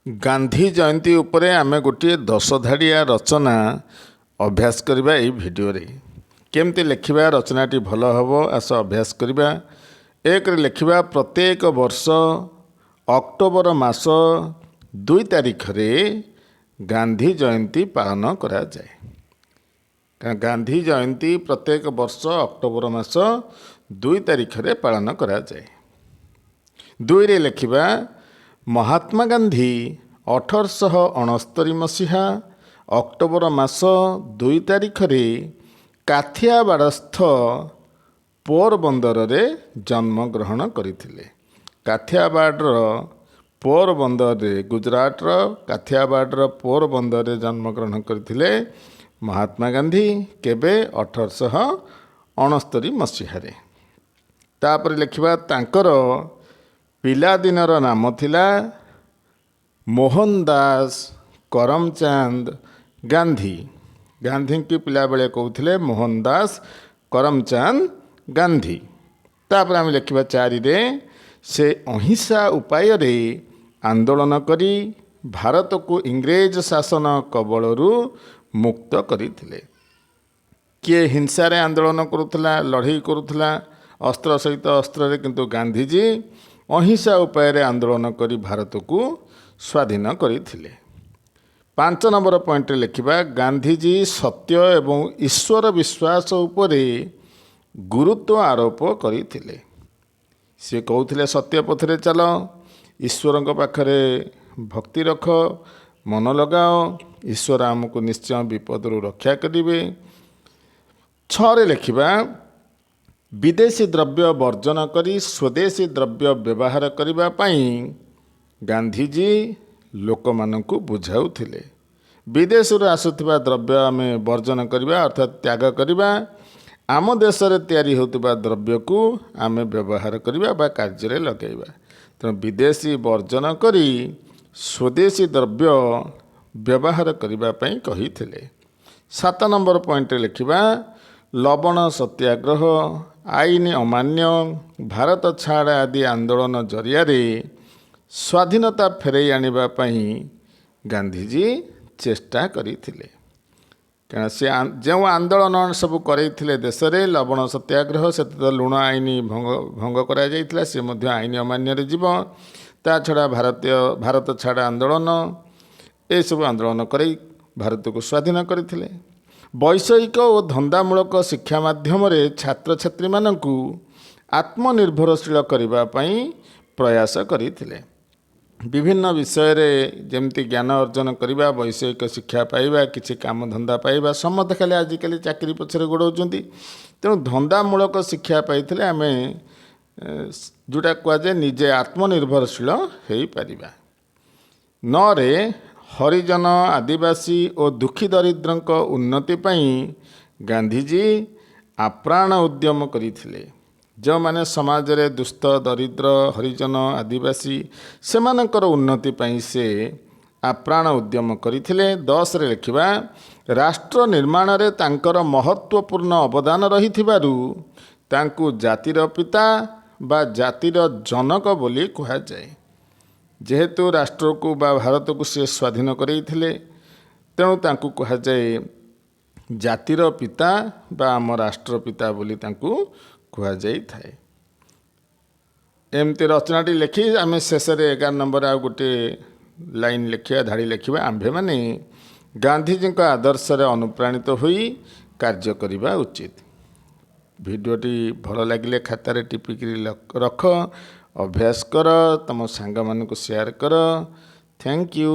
ଗାନ୍ଧୀ ଜୟନ୍ତୀ ଉପରେ ଆମେ ଗୋଟିଏ 10 ଧାଡ଼ିଆ ରଚନା ଅଭ୍ୟାସ କରିବା। ଏଇ ଭିଡ଼ିଓରେ କେମିତି ଲେଖିବା ରଚନାଟି ଭଲ ହେବ, ଆସ ଅଭ୍ୟାସ କରିବା। ଏକରେ ଲେଖିବା, ପ୍ରତ୍ୟେକ ବର୍ଷ ଅକ୍ଟୋବର ମାସ 2 ତାରିଖରେ ଗାନ୍ଧୀ ଜୟନ୍ତୀ ପାଳନ କରାଯାଏ। କାରଣ ଗାନ୍ଧୀ ଜୟନ୍ତୀ ପ୍ରତ୍ୟେକ ବର୍ଷ ଅକ୍ଟୋବର ମାସ 2 ତାରିଖରେ ପାଳନ କରାଯାଏ। ଦୁଇରେ ଲେଖିବା, ମହାତ୍ମା ଗାନ୍ଧୀ 1869 ମସିହା ଅକ୍ଟୋବର ମାସ 2 ତାରିଖରେ କାଥିଆବାଡ଼ସ୍ଥ ପୋରବନ୍ଦରରେ ଜନ୍ମଗ୍ରହଣ କରିଥିଲେ। କାଥିଆବାଡ଼ର ପୋରବନ୍ଦରରେ, ଗୁଜରାଟର କାଥିଆବାଡ଼ର ପୋରବନ୍ଦରରେ ଜନ୍ମଗ୍ରହଣ କରିଥିଲେ ମହାତ୍ମା ଗାନ୍ଧୀ। କେବେ? 1869 ମସିହାରେ। ତାପରେ ଲେଖିବା, ତାଙ୍କର ପିଲାଦିନର ନାମ ଥିଲା ମୋହନ ଦାସ କରମଚାନ୍ଦ ଗାନ୍ଧୀ। ଗାନ୍ଧୀଙ୍କୁ ପିଲାବେଳେ କହୁଥିଲେ ମୋହନ ଦାସ କରମଚାନ୍ଦ ଗାନ୍ଧୀ। ତାପରେ ଆମେ ଲେଖିବା ଚାରିରେ, ସେ ଅହିଂସା ଉପାୟରେ ଆନ୍ଦୋଳନ କରି ଭାରତକୁ ଇଂରେଜ ଶାସନ କବଳରୁ ମୁକ୍ତ କରିଥିଲେ। କିଏ ହିଂସାରେ ଆନ୍ଦୋଳନ କରୁଥିଲା, ଲଢ଼େଇ କରୁଥିଲା ଅସ୍ତ୍ର ସହିତ ଅସ୍ତ୍ରରେ, କିନ୍ତୁ ଗାନ୍ଧିଜୀ ଅହିଂସା ଉପାୟରେ ଆନ୍ଦୋଳନ କରି ଭାରତକୁ ସ୍ୱାଧୀନ କରିଥିଲେ। 5 ନମ୍ବର ପଏଣ୍ଟରେ ଲେଖିବା, ଗାନ୍ଧିଜୀ ସତ୍ୟ ଏବଂ ଈଶ୍ୱର ବିଶ୍ୱାସ ଉପରେ ଗୁରୁତ୍ୱ ଆରୋପ କରିଥିଲେ। ସେ କହୁଥିଲେ, ସତ୍ୟ ପଥରେ ଚାଲ, ଈଶ୍ୱରଙ୍କ ପାଖରେ ଭକ୍ତି ରଖ, ମନ ଲଗାଅ, ଈଶ୍ୱର ଆମକୁ ନିଶ୍ଚୟ ବିପଦରୁ ରକ୍ଷା କରିବେ। ଛଅରେ ଲେଖିବା, ବିଦେଶୀ ଦ୍ରବ୍ୟ ବର୍ଜନ କରି ସ୍ୱଦେଶୀ ଦ୍ରବ୍ୟ ବ୍ୟବହାର କରିବା ପାଇଁ ଗାନ୍ଧିଜୀ ଲୋକମାନଙ୍କୁ ବୁଝାଉଥିଲେ। ବିଦେଶରୁ ଆସୁଥିବା ଦ୍ରବ୍ୟ ଆମେ ବର୍ଜନ କରିବା, ଅର୍ଥାତ୍ ତ୍ୟାଗ କରିବା, ଆମ ଦେଶରେ ତିଆରି ହେଉଥିବା ଦ୍ରବ୍ୟକୁ ଆମେ ବ୍ୟବହାର କରିବା ବା କାର୍ଯ୍ୟରେ ଲଗାଇବା। ତେଣୁ ବିଦେଶୀ ବର୍ଜନ କରି ସ୍ୱଦେଶୀ ଦ୍ରବ୍ୟ ବ୍ୟବହାର କରିବା ପାଇଁ କହିଥିଲେ। 7 ନମ୍ବର ପଏଣ୍ଟରେ ଲେଖିବା, ଲବଣ ସତ୍ୟାଗ୍ରହ, ଆଇନ ଅମାନ୍ୟ, ଭାରତ ଛାଡ଼ ଆଦି ଆନ୍ଦୋଳନ ଜରିଆରେ ସ୍ୱାଧୀନତା ଫେରାଇ ଆଣିବା ପାଇଁ ଗାନ୍ଧିଜୀ ଚେଷ୍ଟା କରିଥିଲେ। କାରଣ ସେ ଯେଉଁ ଆନ୍ଦୋଳନ ସବୁ କରେଇଥିଲେ ଦେଶରେ, ଲବଣ ସତ୍ୟାଗ୍ରହ, ସେଥିରେ ତ ଲୁଣ ଆଇନ ଭଙ୍ଗ କରାଯାଇଥିଲା, ସେ ମଧ୍ୟ ଆଇନ ଅମାନ୍ୟରେ ଯିବ। ତା ଛଡ଼ା ଭାରତ ଛାଡ଼ ଆନ୍ଦୋଳନ, ଏସବୁ ଆନ୍ଦୋଳନ କରାଇ ଭାରତକୁ ସ୍ୱାଧୀନ କରିଥିଲେ। ବୈଷୟିକ ଓ ଧନ୍ଦାମୂଳକ ଶିକ୍ଷା ମାଧ୍ୟମରେ ଛାତ୍ରଛାତ୍ରୀମାନଙ୍କୁ ଆତ୍ମନିର୍ଭରଶୀଳ କରିବା ପାଇଁ ପ୍ରୟାସ କରିଥିଲେ। ବିଭିନ୍ନ ବିଷୟରେ ଯେମିତି ଜ୍ଞାନ ଅର୍ଜନ କରିବା, ବୈଷୟିକ ଶିକ୍ଷା ପାଇବା, କିଛି କାମଧନ୍ଦା ପାଇବା। ସମସ୍ତେ ଖାଲି ଆଜିକାଲି ଚାକିରି ପଛରେ ଗୋଡ଼ାଉଛନ୍ତି। ତେଣୁ ଧନ୍ଦାମୂଳକ ଶିକ୍ଷା ପାଇଥିଲେ ଆମେ ଯେଉଁଟା କୁହାଯାଏ ନିଜେ ଆତ୍ମନିର୍ଭରଶୀଳ ହେଇପାରିବା। ନଅରେ, ହରିଜନ, ଆଦିବାସୀ ଓ ଦୁଃଖୀ ଦରିଦ୍ରଙ୍କ ଉନ୍ନତି ପାଇଁ ଗାନ୍ଧିଜୀ ଆପ୍ରାଣ ଉଦ୍ୟମ କରିଥିଲେ। ଯେଉଁମାନେ ସମାଜରେ ଦୁସ୍ଥ, ଦରିଦ୍ର, ହରିଜନ, ଆଦିବାସୀ, ସେମାନଙ୍କର ଉନ୍ନତି ପାଇଁ ସେ ଆପ୍ରାଣ ଉଦ୍ୟମ କରିଥିଲେ। 10ରେ ଲେଖିବା, ରାଷ୍ଟ୍ର ନିର୍ମାଣରେ ତାଙ୍କର ମହତ୍ତ୍ୱପୂର୍ଣ୍ଣ ଅବଦାନ ରହିଥିବାରୁ ତାଙ୍କୁ ଜାତିର ପିତା ବା ଜାତିର ଜନକ ବୋଲି କୁହାଯାଏ। ଯେହେତୁ ରାଷ୍ଟ୍ରକୁ ବା ଭାରତକୁ ସେ ସ୍ୱାଧୀନ କରେଇଥିଲେ, ତେଣୁ ତାଙ୍କୁ କୁହାଯାଏ ଜାତିର ପିତା ବା ଆମ ରାଷ୍ଟ୍ରପିତା ବୋଲି ତାଙ୍କୁ କୁହାଯାଇଥାଏ। ଏମିତି ରଚନାଟି ଲେଖି ଆମେ ଶେଷରେ 11 ନମ୍ବର ଆଉ ଗୋଟିଏ ଲାଇନ୍ ଲେଖିବା, ଧାଡ଼ି ଲେଖିବା, ଆମ୍ଭେମାନେ ଗାନ୍ଧିଜୀଙ୍କ ଆଦର୍ଶରେ ଅନୁପ୍ରାଣିତ ହୋଇ କାର୍ଯ୍ୟ କରିବା ଉଚିତ। ଭିଡ଼ିଓଟି ଭଲ ଲାଗିଲେ ଖାତାରେ ଟିପିକିରି ରଖ, ଅଭ୍ୟାସ କର, ତୁମ ସାଙ୍ଗମାନଙ୍କୁ ସେୟାର କର। Thank you.